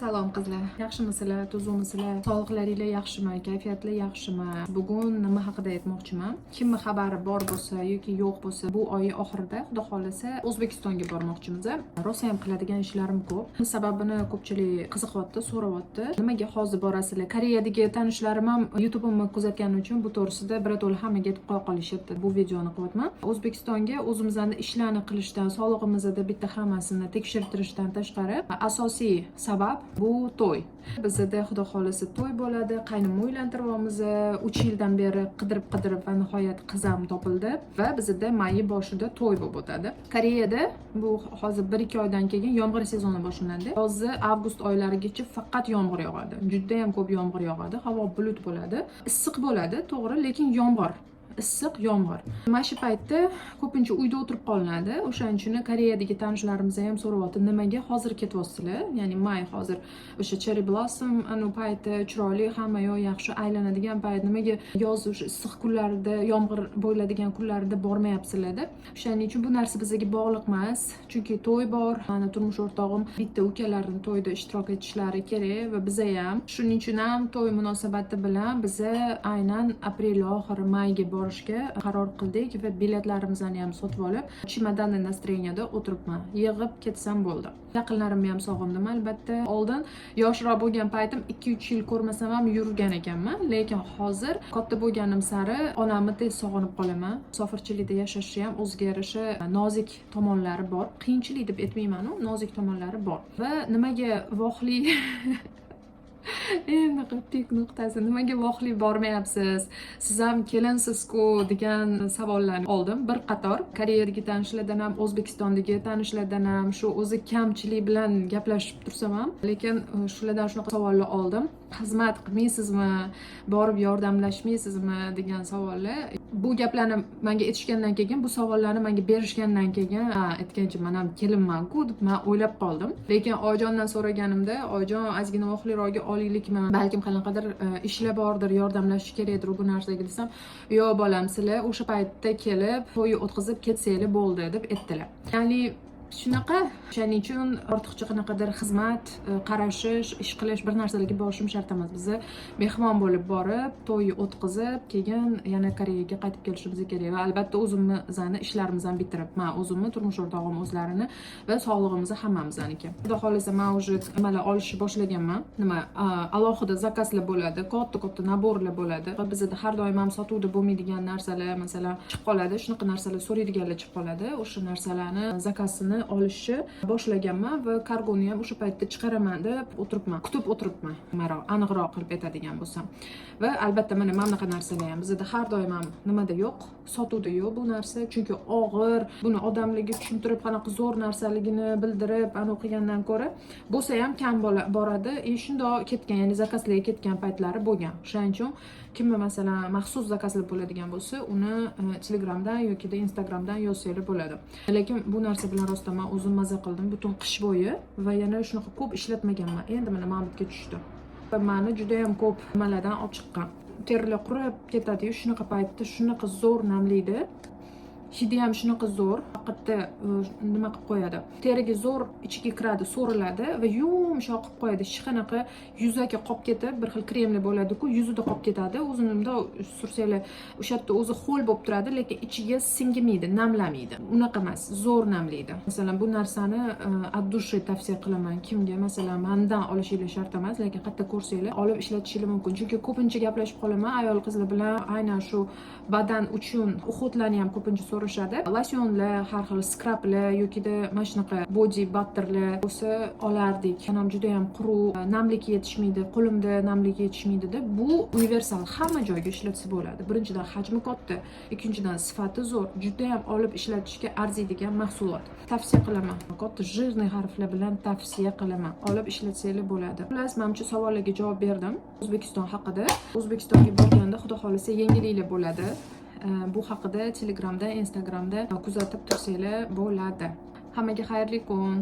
Salom, qizlar, yaxshimisizlar, tuzukmisizlar, sog'liqlaringlar yaxshimi, kayfiyatlar yaxshimi? Bugun nima haqida aytmoqchiman? Kimni xabari bor bo'lsa yoki yo'q bo'lsa, bu oy oxirida, xudo xohlasa, O'zbekistonga bormoqchimiz. Rosa ham qiladigan ishlarim ko'p. Sababini ko'pchilik qiziqyapti, so'rayapti, nimaga hozir borasizlar. Koreyadagi tanishlarim ham YouTube'imni kuzatgani uchun bu to'g'risida birato'la hammaga aytib qo'ya qolishyapti. Bu videoni qilyapman. O'zbekistonga o'zimizni ishlarni qilishdan, sog'lig'imizda bitta hammasini tekshirtirishdan tashqari, asosiy sabab bu to'y. Bizada, xudo xohlasa, to'y bo'ladi. Qaynimni uylantiryapmiz. 3 yildan beri qidirib qidirib va nihoyat qiz ham topildi va bizada may boshida to'y bo'lib o'tadi. Koreyada bu hozir 1-2 oydan keyin yomg'ir sezoni boshlanadi. Hozir avgust oylarigacha faqat yomg'ir yog'adi, judayam ko'p yomg'ir yog'adi, havo bulut bo'ladi, issiq bo'ladi, to'g'ri, lekin yomg'ir, issiq, yomg'ir. Mana shu paytda ko'pincha uyda o'tirib qolinadi. O'shaning uchun Koreyadagi tanishlarimiz ham so'rayapti, nimaga hozir ketyapsizlar, ya'ni may, hozir o'sha cherry blossom anu payti, chiroyli, hamma yoq yaxshi, aylanadigan payt, nimaga yoz, o'sha issiq kunlarida, yomg'ir bo'ladigan kunlarida bormayapsizlar deb. O'shaning uchun bu narsa bizga bog'liq emas, chunki to'y bor. Mani turmush o'rtog'im bitta ukalarini to'yida ishtirok etishlari kerak va biza ham. Shuning uchun ham to'y munosabati bilan biza aynan aprel oxiri, mayga borishga qaror qildik va biletlarimizni ham sotib olib, чемоданный настроение da o'tiribman, yig'ib ketsam bo'ldi. Yaqinlarimni ham sog'indim, albatta. Oldin, yoshroq bo'lgan paytim, 2-3 yil ko'rmasam ham yurgan ekanman, lekin hozir katta bo'lganim sari onamni tez sog'inib qolaman. Musofirchilikda yashashni ham o'ziga yarasha nozik tomonlari bor, qiyinchilik deb aytmaymanu, nozik tomonlari bor. Va nimaga vohli, endi пик nuqtasi, nimaga vohli bormayapsiz, siz ham kelinsizku degan savollarni oldim bir qator. Koreyadagi tanishlardan ham, O'zbekistondagi tanishlardan ham. Shu o'zi kamchilik bilan gaplashib tursam ham, lekin shulardan shunaqa savollar oldim: xizmat qilmaysizmi, borib yordamlashmaysizmi degan savollar. Bu gaplarni manga aytishgandan keyin, bu savollarni manga berishgandan keyin, ha, aytgancha, man ham kelinmanku deb man o'ylab qoldim. Lekin oyijondan so'raganimda, oyijon ozgina vohliroqga olaylikmi, balkim qanaqadir ishlar bordir, yordamlashish kerakdir bu narsaga desam, yo'q, bolam, sizlar o'sha paytda kelib, to'y o'tkazib ketsanglar bo'ldi deb aytdilar. Ya'ni shunaqa. O'shaning uchun ortiqcha qanaqadir xizmat, qarashish, ish qilish, bir narsalarga borishim shart emas. Biza mehmon bo'lib borib, to'y o'tkazib, keyin yana Koreyaga qaytib kelishimiz kerak va albatta o'zimizni ishlarimizni ham bitirib, man o'zimni, turmush o'rtog'im o'zlarini va sog'lig'imizni hammamizniki. Xudo xohlasa, man уже nimalar olishni boshlaganman. Nima, alohida заказ lar bo'ladi, katta katta набор lar bo'ladi va bizada har doim ham sotuvda bo'lmaydigan narsalar, masalan, chiqib qoladi. Shunaqa narsalar so'raydiganlar chiqib qoladi. O'sha narsalarni заказ ini olishni boshlaganman va kargoni ham o'sha paytda chiqaraman deb o'tiribman, kutib o'tiribman, aniqroq qilib aytadigan bo'lsam. Va albatta mana bunaqa narsalar ham bizada har doim ham nimada yo'q, sotuvda yo'q bu narsa, chunki og'ir. Buni odamlarga tushuntirib, qanaqa zo'r narsaligini bildirib, anavi qilgandan ko'ra, bo'lsa ham kam boradi и shundoq ketgan, ya'ni заказ larga ketgan paytlari bo'lgan. O'shaning uchun kimni, masalan, maxsus заказ lar bo'ladigan bo'lsa, uni Telegramdan yokida Instagramdan yozsanglar bo'ladi. Lekin bu narsa bilan rostdan man o'zim maza qildim butun qish bo'yi va yana shunaqa ko'p ishlatmaganman. Endi mana bu yerga tushdi va mani judayam ko'p nimalardan olib chiqqan. Terilar qurib ketadiyu, shunaqa paytda shunaqa zo'r namlaydi. Hidi ham shunaqa zo'r, haqiqatda nima qilib qo'yadi, teriga zo'r ichiga kiradi, so'riladi va yumshoq qilib qo'yadi. Hech qanaqa yuzaki qolib ketib, bir xil kremli bo'ladiku, yuzida qolib ketadi. O'zini bundoq sursanglar, o'sha yerda o'zi ho'l bo'lib turadi, lekin ichiga singmaydi, namlamaydi. Unaqa emas, zo'r namlaydi. Masalan, bu narsani от души tavsiya qilaman. Kimga, masalan, mandan olishinglar shart emas, lekin qayerda ko'rsanglar, olib ishlatishinglar mumkin, chunki ko'pincha gaplashib qolaman ayol qizlar bilan. Aynan shu badan uchun уход larni ham ko'pincha so'rashadi: losyonlar, har xil skrablar yokida mana shunaqa body butterlar bo'lsa olardik, tanam judayam quruq, namlik yetishmaydi, qo'limda namlik yetishmaydi deb. Bu universal, hamma joyga ishlatsa bo'ladi. Birinchidan, hajmi katta, ikkinchidan, sifati zo'r, judayam olib ishlatishga arziydigan mahsulot. Tavsiya qilaman, katta жирный harflar bilan tavsiya qilaman, olib ishlatsanglar bo'ladi. Xullas, manimcha, savollarga javob berdim O'zbekiston haqida. O'zbekistonga borganda, xudo xohlasa, yangiliklar bo'ladi. Bu haqida Telegramda, Instagramda kuzatib tursanglar bo'ladi. Hammaga xayrli kun.